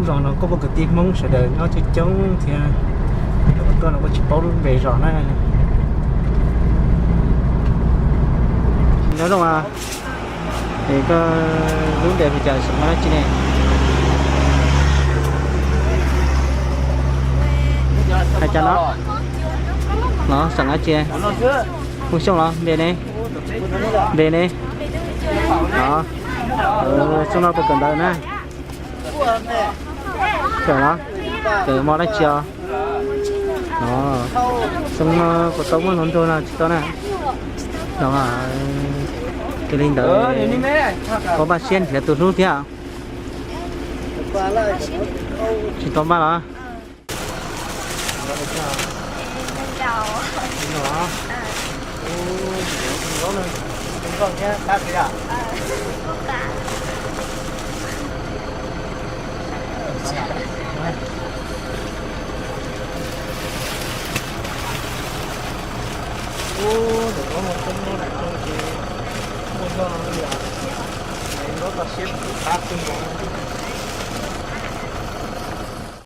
Zos no kuj muaj kwv tij Hmoob sawv daws nyob coob coob thiab, tuaj no kuj tsis paub lub npe zos na. Nyob zoo a, es koj lub npe hu cas, xeem dab tsi ne? Hais cas no? No xeem dab tsi? Hmoob Xyooj los npe ne? Npe ne? No, xyoo no puas kawm ntawv na? Kawm los? Kawm mos dab tsi os? No, xyoo no puas tau muaj hluas nraug no tsis tau na? No, cia li ntawd, koj npaj siab nrhiav tus hlub thiab. Tsis tau npaj los? Ub, ntawm no muaj teb nyob nram no ces muaj zog no li os. Nyob toj siab tab tug nkaus.